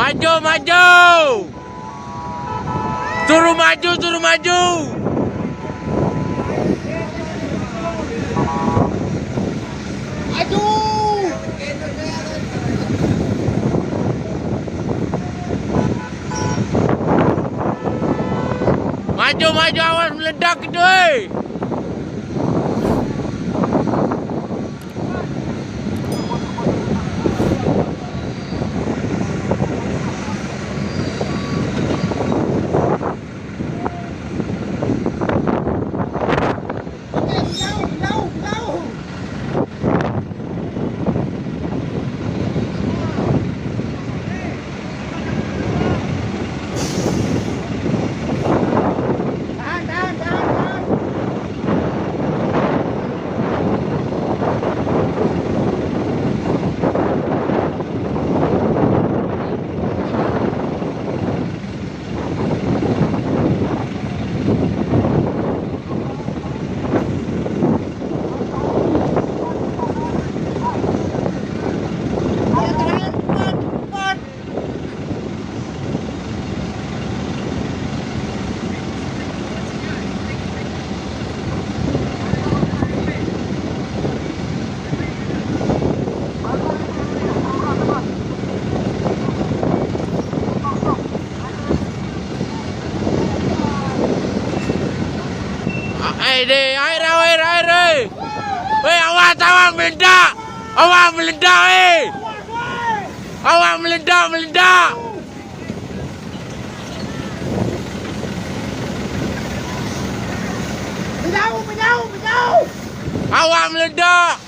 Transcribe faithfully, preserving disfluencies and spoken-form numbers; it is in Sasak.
Maju, maju. Suruh maju, suruh maju. Maju. Maju, maju, awas meledak itu, eh. Ai, deh, air, air, air, eh. Weh, awas, awas meledak. Awas meledak, eh. Awas meledak, meledak. Menjauh, menjauh, menjauh. Awas meledak.